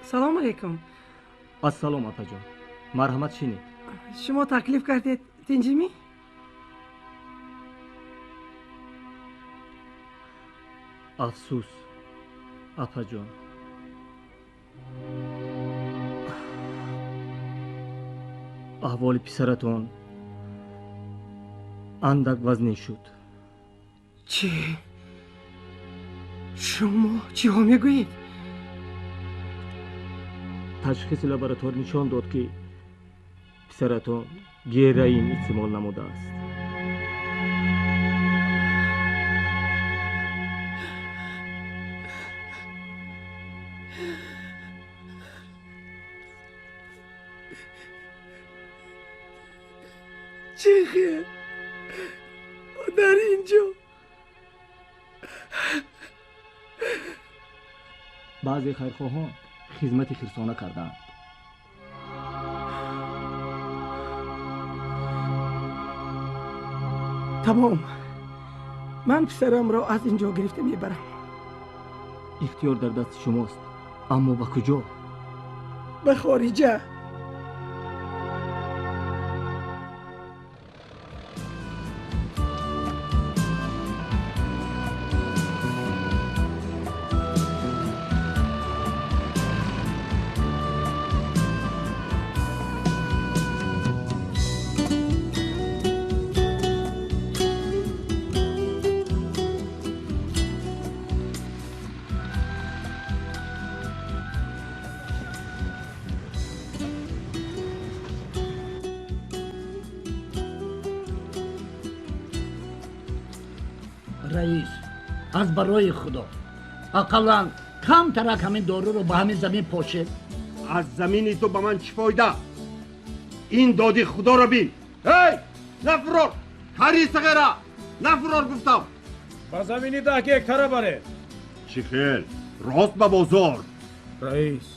Салом алейкум. Ассалом, апаҷон, марҳамат, шинед. Шумо таклиф кардед, тинҷимӣ? Афсӯс, апаҷон, аҳволи писаратон андак вазнин шуд. Чӣ? Шумо чиҳо мегӯед? Ташхиси лабораторӣ нишон дод, ки писаратон героин истеъмол намудааст. Чӣ хел дар ин ҷо? Баъзе хайрхоҳон хизмати хирсона кардаанд. Тамом, ман писарамро аз ин ҷо гирифта мебарам. Ихтиёр дар дасти шумост, аммо ба куҷо? Ба хориҷа. Раис, аз барои Худо, ақаллан камтарак ҳамин доруро ба ҳамин замин пошед. Аз замини ту ба ман чӣ фоида? Ин доди Худоро бин. Эй, нафурор, кари сағера, нафурор гуфтам. Ба замини 10 гектара баред. Чӣ хел? Рост ба бозор. Раис,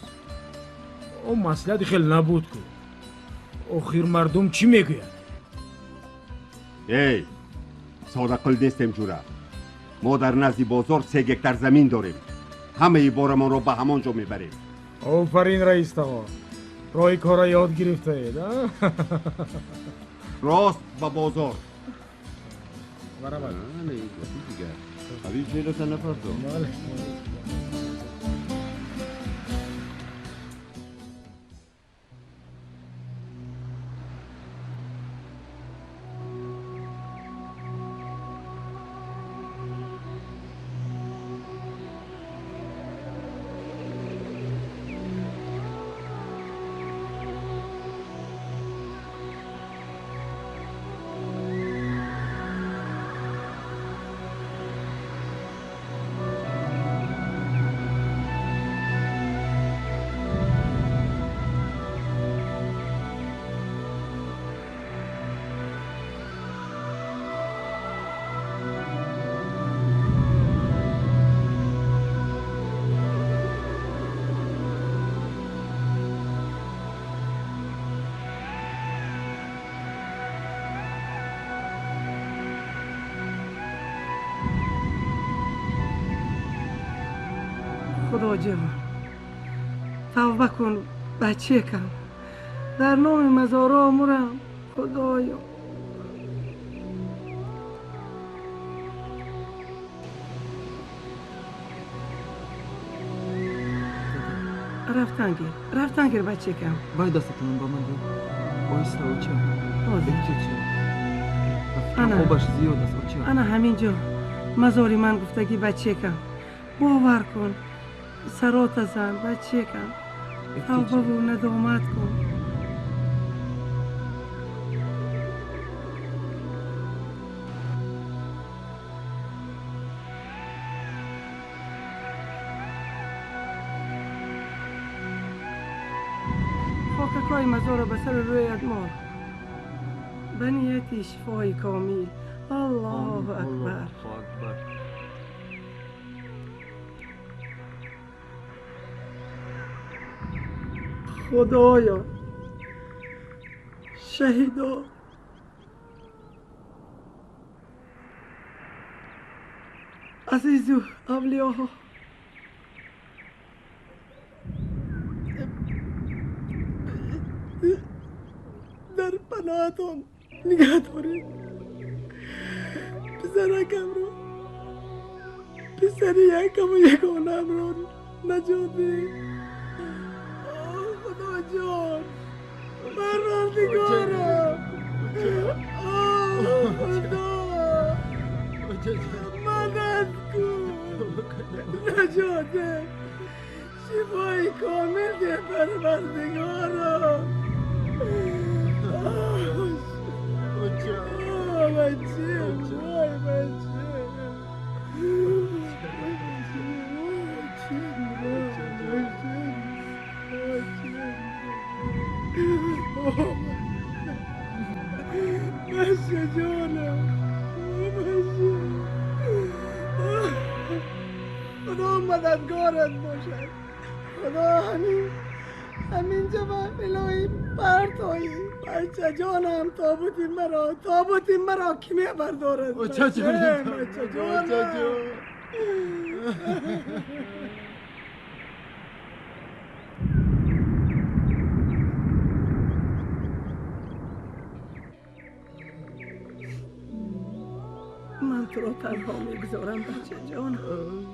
о маслиҳати хел набуд ку. Охир мардум чӣ мегӯяд? Эй, содақил нестем, ҷура. Мо дар назди бозор 3 гектар замин дорем. Ҳамаи борамонро ба ҳамон ҷо мебарем. Офарин, раис тағо, роҳи корро ёд гирифтаед. Рост ба бозор. Барабар. Нафардо. Худоҷон, тавба кун, бачекам, дар номи мазоро мурам, Худоё. Рафтан гир, рафтан гир, бачекам. Вай, дастатонам ба ман дод. Оҳиста, оча. Эҳтиёт. Ана. Обаш зиёд аст, оча. Ана ҳамин ҷо мазори ман гуфтагӣ, бачекам. Бовар кун, сарота зан, бачекам, тавбаву надомат кун. Хокакҳои мазорро ба сару рӯят мол ба нияти шифои комил. Аллоҳу акбар. Акбар. Худоё, шаҳидо, азизу авлиёҳо. Дар паноҳатон нигаҳ доред. Писаракамро, писари якаму ягонаамро наҷот диҳед. Худоҷон, парвардигорам, Худо, мадад кун, наҷот деҳ, шифои комил деҳ, парвардигорам. Бачем, вой бачем, бача ҷонам, бача, худо мададгорат бошад. Худо ҳамин ҷаба илоҳӣ партоӣ. Бача ҷонам, тобути маро, тобути маро кӣ мебардорад? Бача ҷонам. Ман туро танҳо мегузорам, бача ҷонам.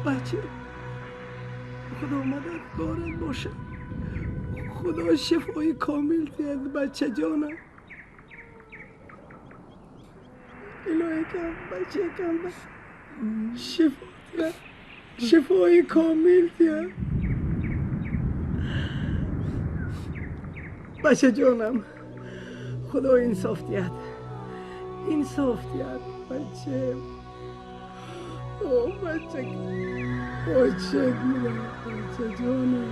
Бача, худо мададгорат бошад. Худо шифои комил диҳад, бача ҷонам. Илоҳӣ кам, бачакам, шифо диҳад, шифои комил диҳад. Бача ҷонам, худо инсоф диҳад, инсоф диҳад, бача. О, бача, бача, бача ҷонам.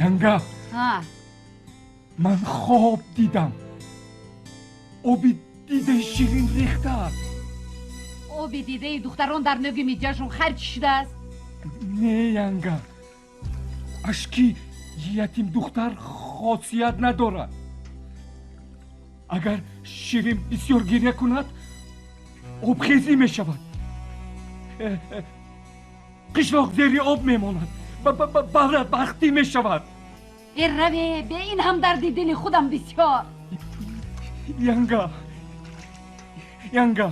Янга, ман хоб дидам. Оби дидаи Ширин рехтааст. Оби дидаи духтарон дар нӯги миҷашон харҷ шудааст. Не, Янга, ашки ятим духтар хосият надорад. Агар Ширин бисёр гиря кунад, обхезӣ мешавад. Қишлоқ зери об мемонад, бахтӣ мешавад. Э раве, бе ин ҳам дарди дили худам бисёр. Янга, Янга,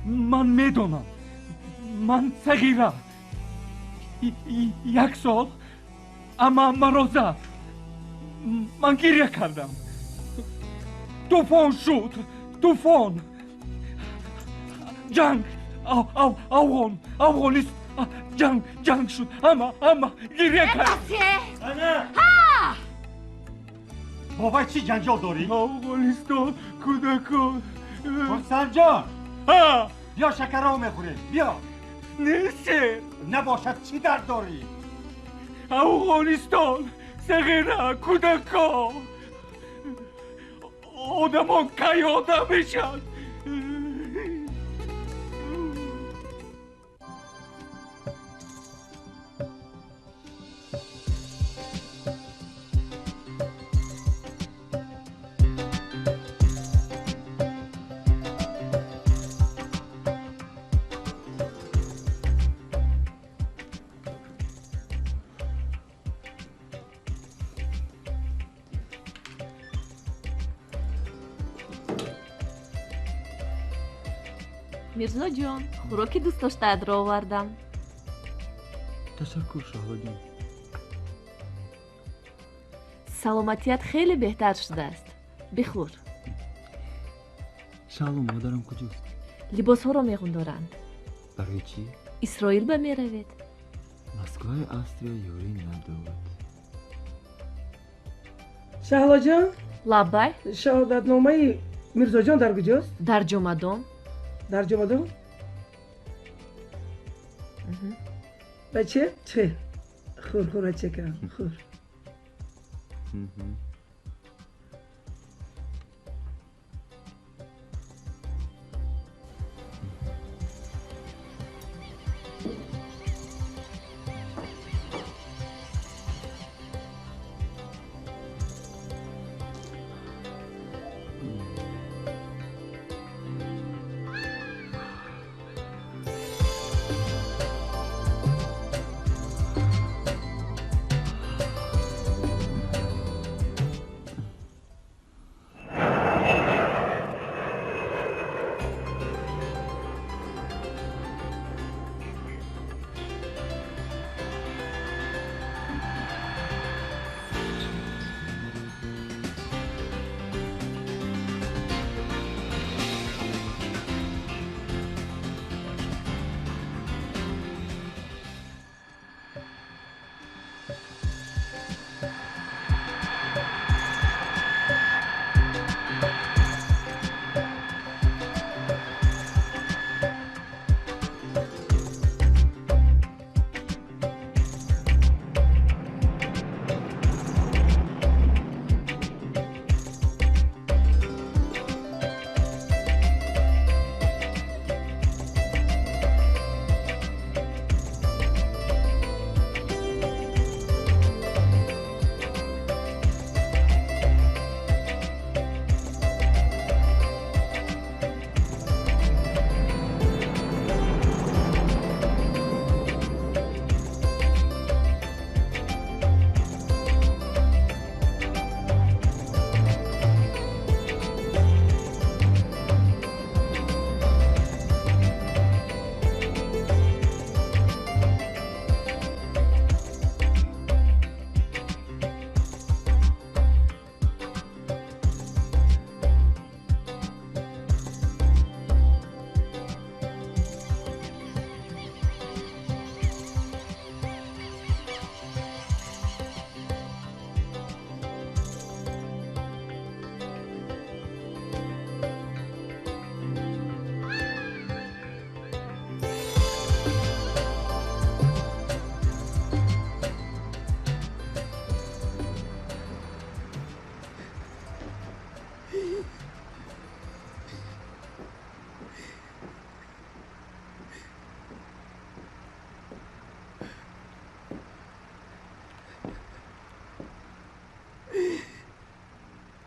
ман медонам, Ман сағира. Як сол амма маро зад. Ман гиря кардам. Тӯфон шуд, тӯфон. Ҷанг, Афғонист, ҷанг, ҷанг шуд. Ама, ама гиря кард. Ҳа! Бобай, чӣ ҷанҷол дорӣ? Афғонистон, кӯдакон. Хурсандҷон! Ҳа! Биё, шакарҳо мехӯрем, биё. Не, сер. Набошад, чӣ дард дорӣ? Афғонистон, сағира, кӯдакон. Одамон кай одам мешаванд? Мирзоҷон, хӯроки дӯстдоштаатро овардам. Ташаккур, Шаҳлоҷон. Саломатият хеле беҳтар шудааст. Бихӯр. Шаҳло, модарам куҷост? Либосҳоро меғундоранд. Барои чӣ? Исроил ба меравед. Москваи Австрия ёрӣ надод. Шаҳлоҷон? Лаббай. Шаҳодатномаи Мирзоҷон дар куҷост? Дар ҷомадон. Дар ҷомадон? Бача, чӣ? Хӯр, хӯр, ачакам, хӯр.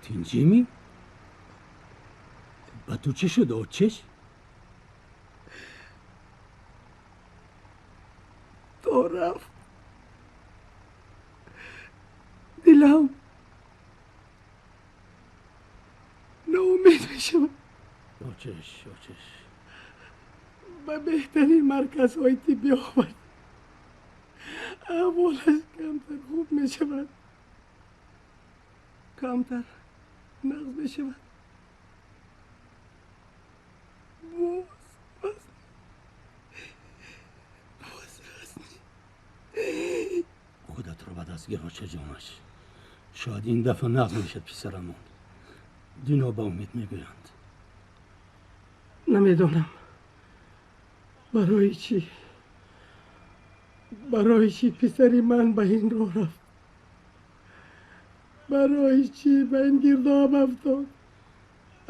Тинҷимӣ? Ба ту чӣ шуд, отчеш? То рафт, дилам ноумед мешавад. Отчеш, отчеш. Ба беҳтарин марказҳои тиббӣ овард. Аҳволаш камтар хуб мешавад, камтар нағз мешавад. Боз вазн, боз вазн. Худатро ба даст гир, очаҷонаш. Шояд ин дафъа нағз мешад писарамон. Дино ба умед мегӯянд. Намедонам барои чӣ, барои чӣ писари ман ба ин роҳ рафт, барои чӣ ба ин гирдоб афтод,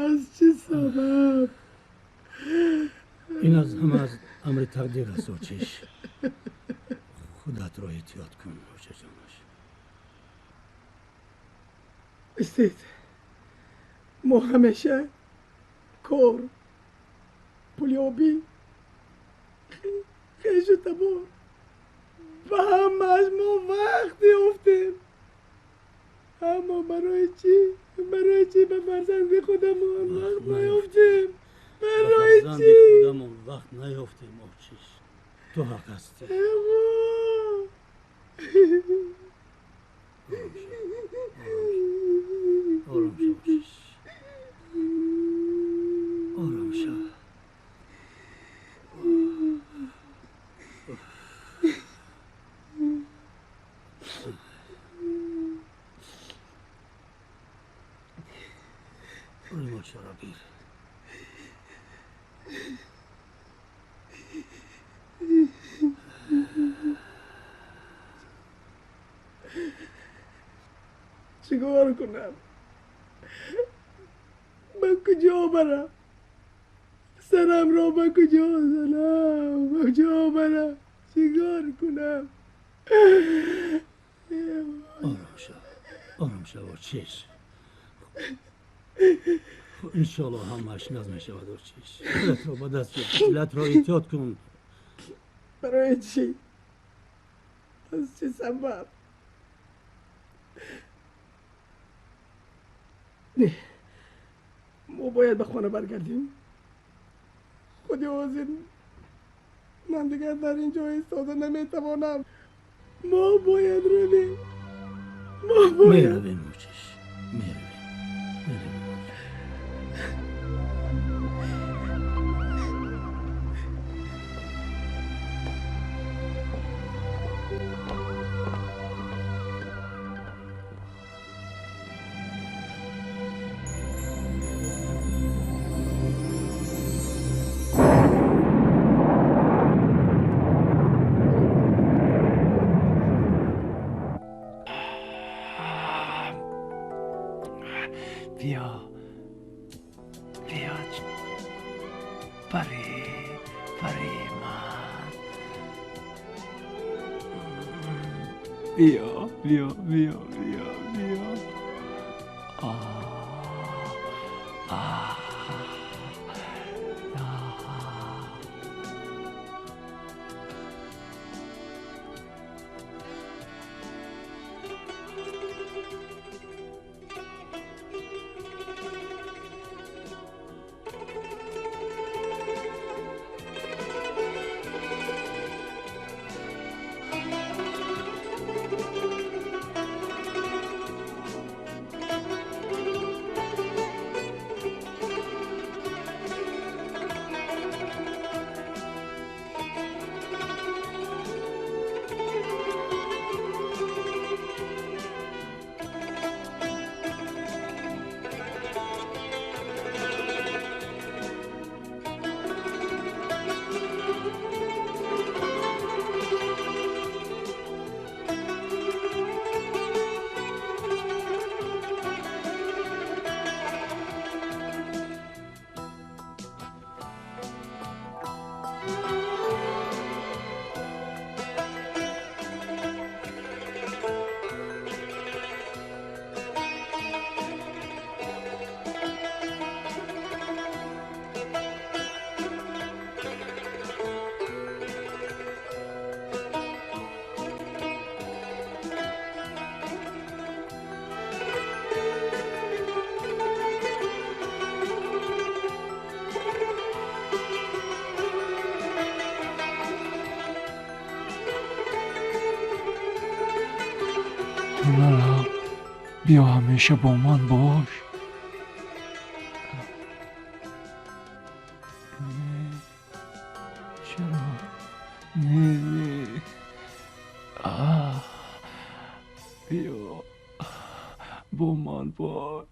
аз чӣ сабаб? Ин аз ҳама аз амри тақдир аст, очиш. Худатро эҳтиёт кун, очаҷонаш. Истед, мо ҳамеша кор, пулёбӣ, хешу табор, ба ҳамааш мо вақт ёфтем. Аммо барои чӣ, барои чӣ ба фарзанди худамон вақт наёфтем? Барои чӣ худамон вақт наёфтем, очиш? Ту ҳақ ҳастӣ. Ором шав, очиш, ором шав. Рӯймолчаро гир. Чикор кунам? Ба куҷо барам? Сарамро ба куҷо занам? Ба куҷо барам? Чикор кунам? Ором шав, ором шав, очиш. Иншоалло ҳамааш нағз мешавад, очиш. Худатро ба даст биёр, дилатро эҳтиёт кун. Барои чӣ? Аз чӣ сабаб? Не, мо бояд ба хона баргардем. Худи ҳозир ман дигар дар ин ҷо истода наметавонам. Мо бояд равем, мо бояд меравем, очиш, меравем, меравем. Бیا بیا، پری پری ман، بیا بیا بیا بیا بیا. آه آه. Биё ҳамеша бо ман бош. Чаро? Не, не. Биё бо ман бош.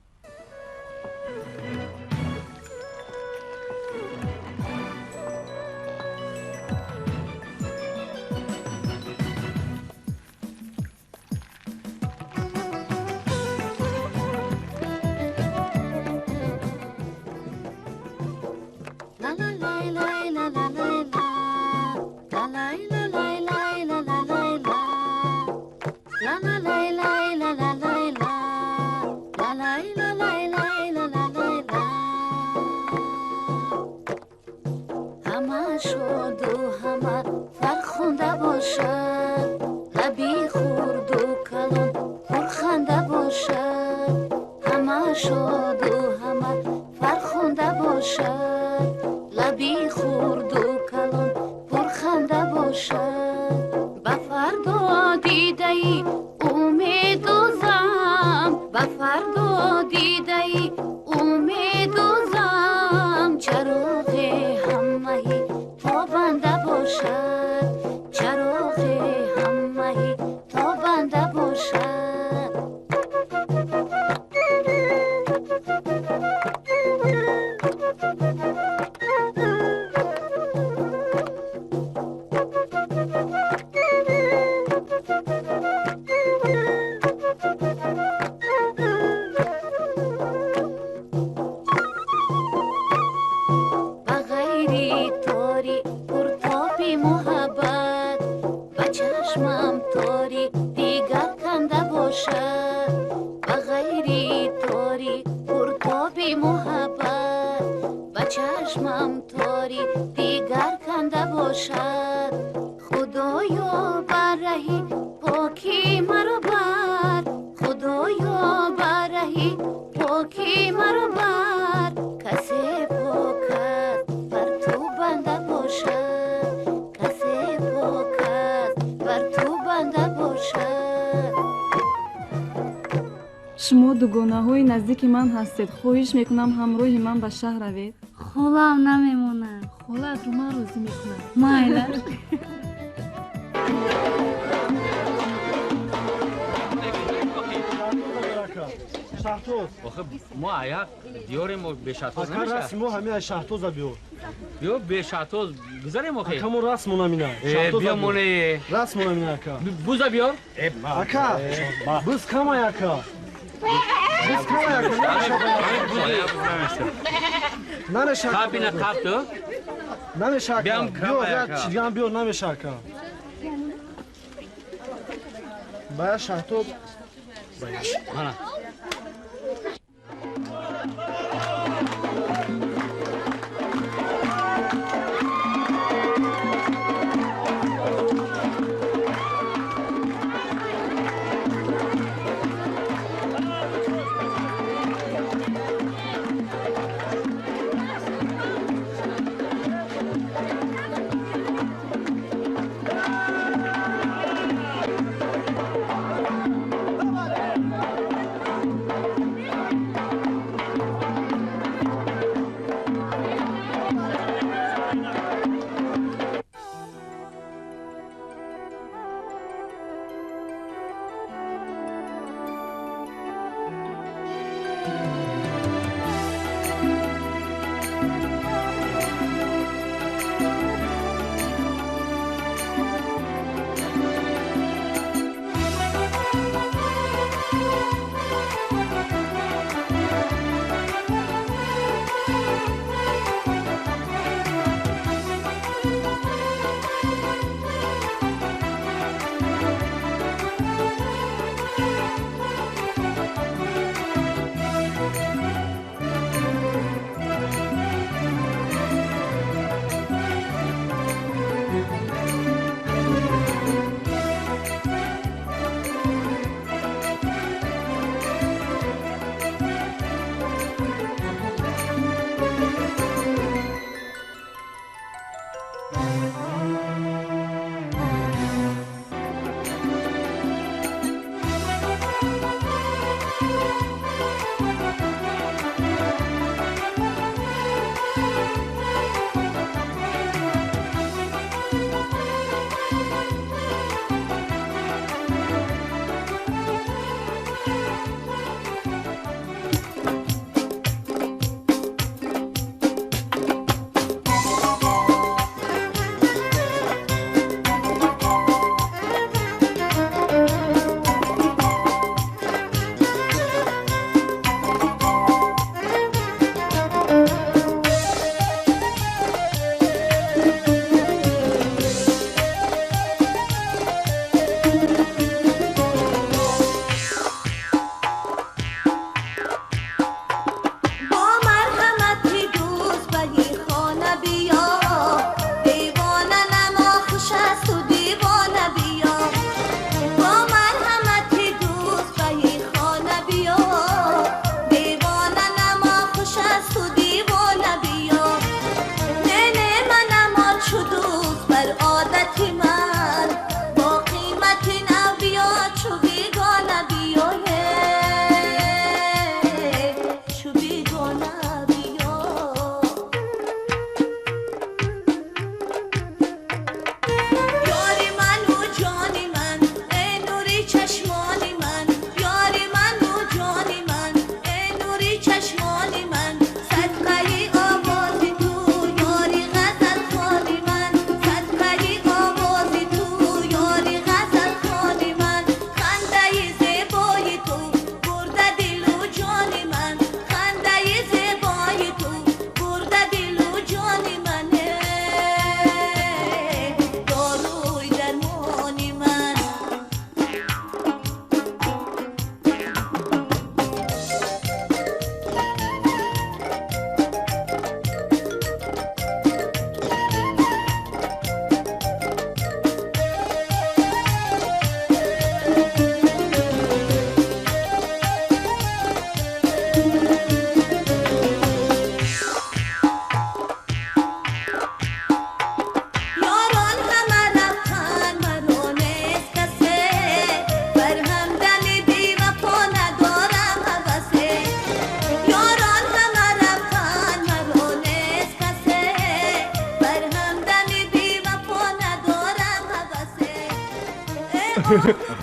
Шумо дугонаҳои наздики ман ҳастед. Хоҳиш мекунам ҳамроҳи ман ба шаҳр равед. Холаам намемонад. Холаатро ман розӣ мекунам. Майлаш. Охе мо аяқ диёрем мо бешатоз намешавад. Расм мо ҳамин аз шаҳтоза биё. Биё бешатоз гузарем охе. Ака мо расм намина. Биё моне. Расм намина ака. Буза биёр. Ака. Буз камай ака. Буз камай ака. Намеша. Қабина қаб ту. Намеша ака. Биё як чизган биё намеша ака. Бая шаҳтоз. Мана.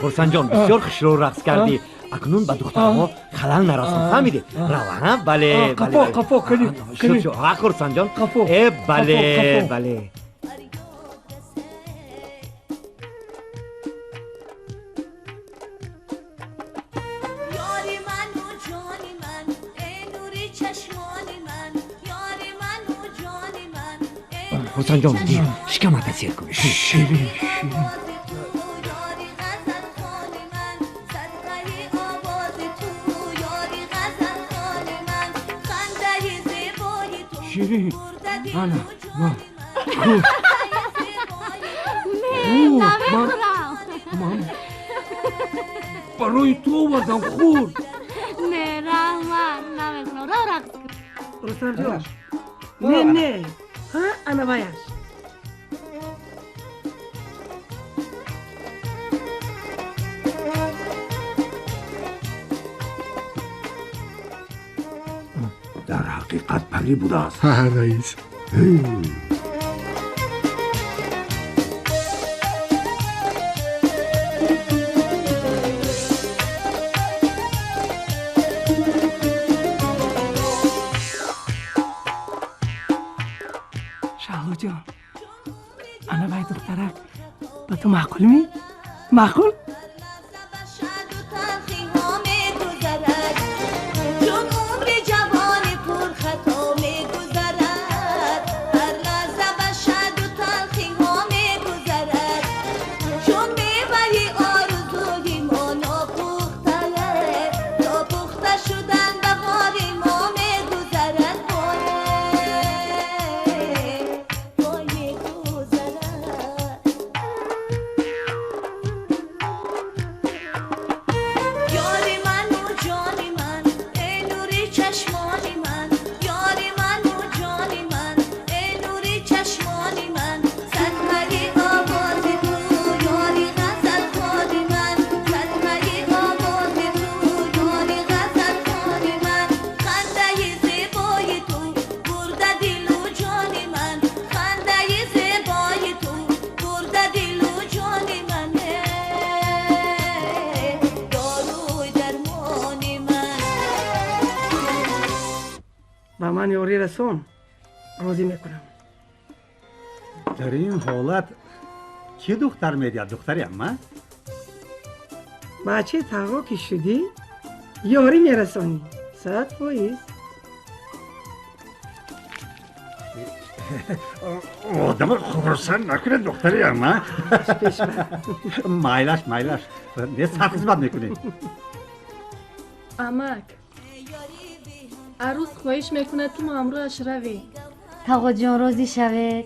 Хурсандҷон, бисёр хушрӯ рақс кардӣ. Акнун ба духтарҳо халал нарасон, фаҳмидӣ? Рава, бале. Қафо, қафо, кани. Ҳа, Хурсандҷон. Э, бале, бале. Хурсандҷон, гир, шикамата сер кун. Ширин, ширин. Ширин, ана, ма, хӯр. Не, намехӯрам. Ман барои ту овардам, хӯр. Не, раҳмат, намехӯрам. Рав, рақс кун. Рустамҷон, не, не, ҳа, ана ваяш. Дар ҳақиқат парӣ будааст. Ҳа, раис. Шаҳлоҷон, ана вай духтарак ба ту маъқул ми? Маъқул? Ба ман ёрӣ расон, розӣ мекунам. Дар ин ҳолат кӣ духтар медиҳад, духтари амма? Бачаи тағо ки шудӣ, ёрӣ мерасонӣ, 100%. Одама хурсанд накунед, духтари амма. Майлаш, майлаш, не сар хизмат мекунед. Амак, арӯс хоҳиш мекунад, ки мо ҳамроҳаш равем. Тағоҷон, розӣ шавед.